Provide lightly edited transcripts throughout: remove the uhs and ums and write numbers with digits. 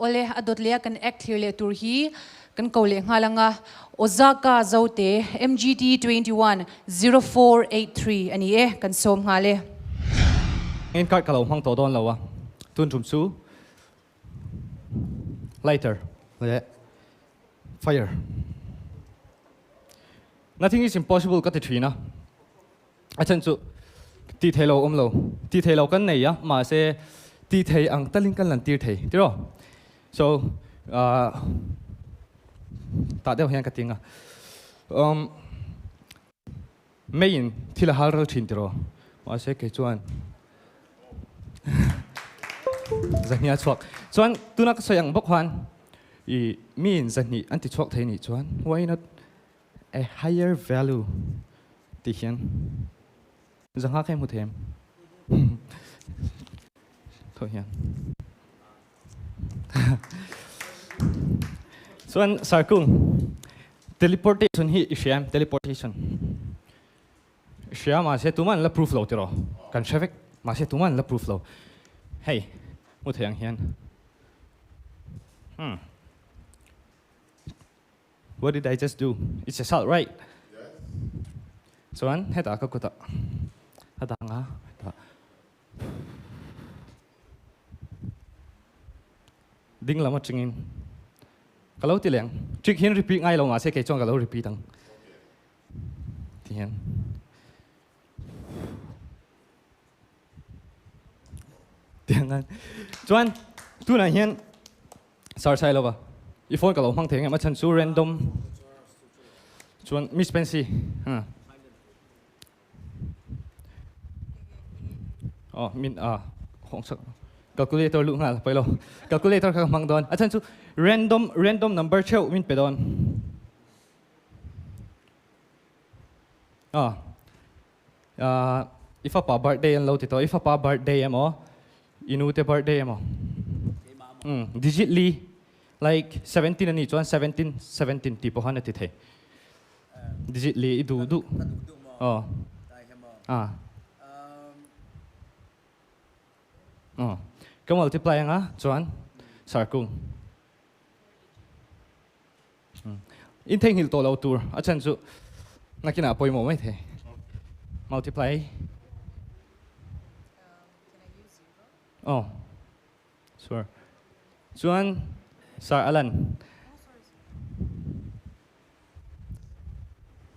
Awle, a dawt leh a kan act thlir leh tur hi kan ko leh nghal ang a, Ozaka Zote MGT 21 0483 a ni e, kan sawm nghal e. Main card ka lo hmang tawh dawn lo a, tun tum chu lighter leh fire. Nothing is impossible ka ti thin a. A chhan chu tih theih lo awm lo, tih theih lo kan nei a, mahse tih thei ang talin kan lan tir thei tiraw? So ahh tah deuh hian ka ting a, umm meiin thil a hal ral thin tiraw? Mahse kei chuan zahnih a chhuak. Chuan tuna ka sawi ang bawk khan ih miin zahnih an ti chhuak thei nih chuan why not A higher value tih hian zangha kha i hmu thei em? Thaw hian. Chuan Sarkung, teleportation hi i hria em? Teleportation. I hria mahse tumah an la proof lo tiraw? Kan hre vek mahse tumah an la proof lo. Hei, hmu thei ang hian. Hmm. What did I just do? It's a salt, right? Chuan hetah ka kutah a dang a, hetah ding lam atangin ka lo ti leng. Trick hian repeat ngai lo mahse kei chuan ka lo repeat ang. Ti hian. Tiang chuan tunah hian Sir Sailova, i phone ka lo hmang thei ang em? A chhan chu random chuan Miss Pensy. Ha. Oh, min a hong sak calculator lu ngal pai lo. Calculator kha hmang dawn. A chhan chu random random number theuh min pe dawn. Ah. Uh, i fapa birthday an lo ti to. I fapa birthday emaw, i nu te birthday emaw. Mm, digit li like 17 ani chuan 17 17 ti pawh han ti thei. Digit li i du du. Oh. Ah. Oh. Ka multiply anga chuan sarkung. In theihnghilh tawh lo tur a chhan chu nakinah pawimawh mai thei. Multiply. Oh. Sure. Chuan Sir Alan.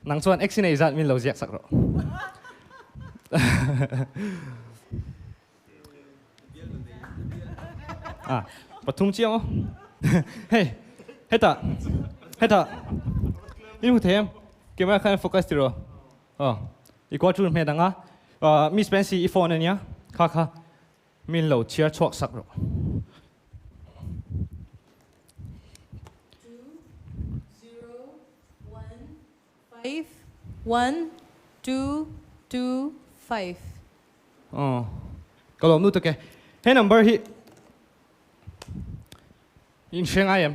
Nang chuan x nei zat min lo ziak sak rawh. Ah, pathum chiang aw. Hei, hetah, hetah. I hmu thei em? Camera khan focus tiraw? Aw, i kual chu hmet ang a. Ah, Miss Pansy i phone ania, kha kha min lo chhiar chhuak sak rawh. Two, zero, one, five, one, two, two, five. Aw, ka lawm lutuk e. He number hi in hre ngai em?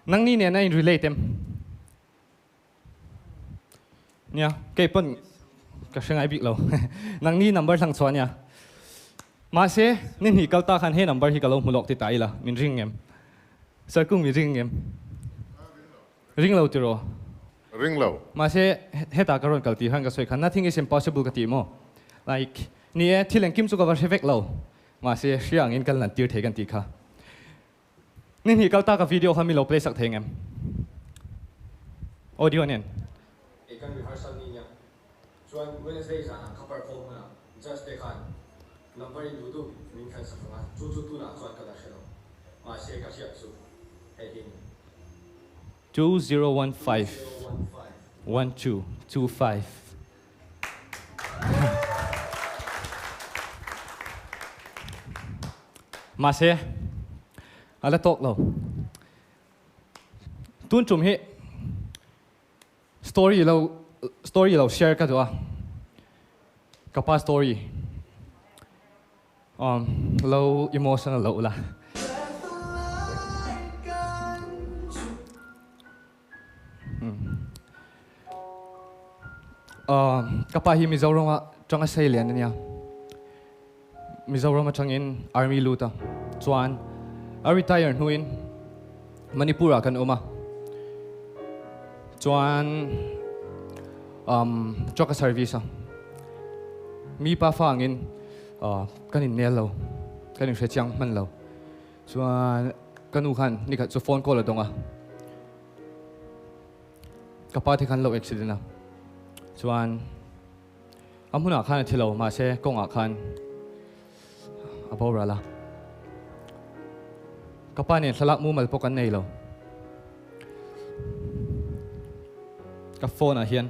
Nangni nen a in relate em? Nia, kei pawn ka hre ngai bik lo. Nangni number hlang chhuah nia. Mahse, ni hnih kal ta khan he number hi ka lo hmu lawk ti ta ila, min ring em? Sir Kung mi ring em? Ring lo tiraw? Ring lo. Mahse, hetah ka rawn kal tih khan ka sawi khan nothing is impossible ka ti maw? Like, ni e, thil engkim chu ka va hre vek lo. Mahse, hria angin kan lan tir thei kan tih kha. Ni hnih kal ta ka video kha mi lo play sak thei ngem? Audio nen. Ei kan rehearsal ni nia. Chuan Wednesday zanah ka perform hunah judge te khan number in duh duh min thlan sak ang a, chu chu tunah chuan ka la hre lo. Mahse ka hriat chu hei hi a ni. 2015 1225. Mahse a la tawk lo. Tun tum hi Story lo story lo share ka duh a, ka pa story um lo emotional lo ula. Um ka pa hi Mizoram ah tanga sei lian ania. Mizoram atangin army lut a. Chuan a retire hnuin Manipur ah kan awm a. Chuan um truck a service a. Mi pa fa angin kan innel lo, kan inhre chiang hman lo. Chuan ka nu khan nikhat chu phone call a dawng a. Ka pa te khan lo accident a. Chuan a hmunah khan a thi lo, mahse kawngah khan a boral a. Ka pa nen thlalak mumal pawh kan nei lo. Ka phone ah hian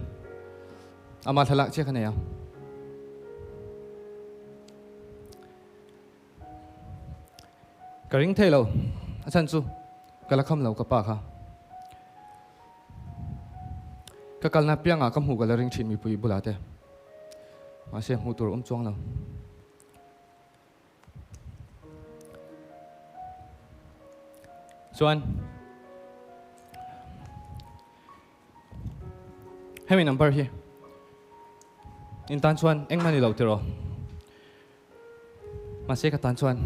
ama thlalak chiah ka nei a. Ka ring thei lo, a chhan chu ka la kham lo ka pa kha. Ka kalna piangah ka hmuh ka la ring thin mipui bulah te. Mahse hmuh tur awm chuang lo. Chuan hemi number hi in tan chuan engmah ni lo tiraw? Mahse ka tan chuan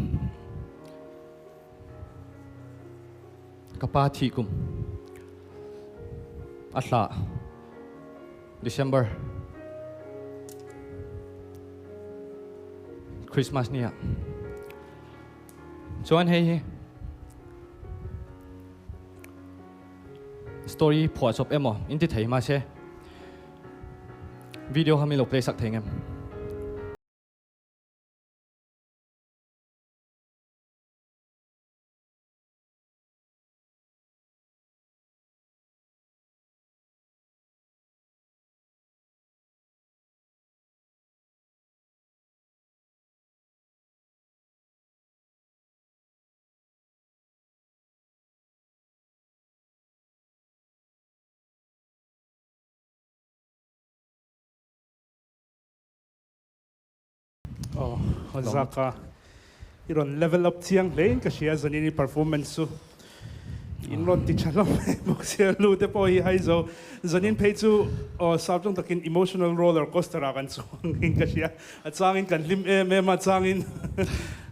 ka pa thih kum a hlah December Christmas ni ah chuan hei hi story phuah chawp emaw in ti thei mahse video kha min lo play sak thei ngem. Aw Ozaka i rawn level up chiang hle in ka hria zanin i performance chu in rawn ti tha hlawm mai bawk sia lu te pawh hi hai zo zanin phei chu aw sap tawng takin emotional roller coaster ah kan chuang in ka hria a changin kan hlim em em a changin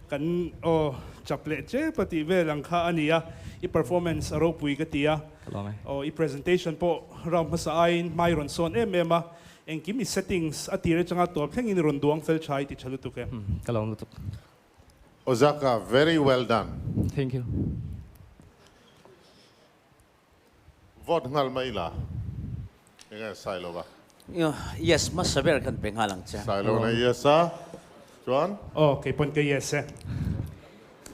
kan aw chap leh chep a tih vel ang kha a ni a i performance a ropui ka ti a aw i presentation pawh round hmasa aiin hma i rawn sawn em em a. Engkim i settings a tir atanga tawp thlengin i rawn duang fel tha i ti tha lutuk e. Ka lawm lutuk. Ozaka, very well done. Thank you. Vote nghal mai la. Enge Sailova? Yes, hmasa ber kan pe nghal ang che. Sailova na yes a, chuan? Aw, kei pawn ka yes e.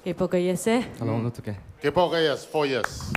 Kei pawh ka yes e. Ka lawm lutuk e. Kei pawh ka yes, four yes.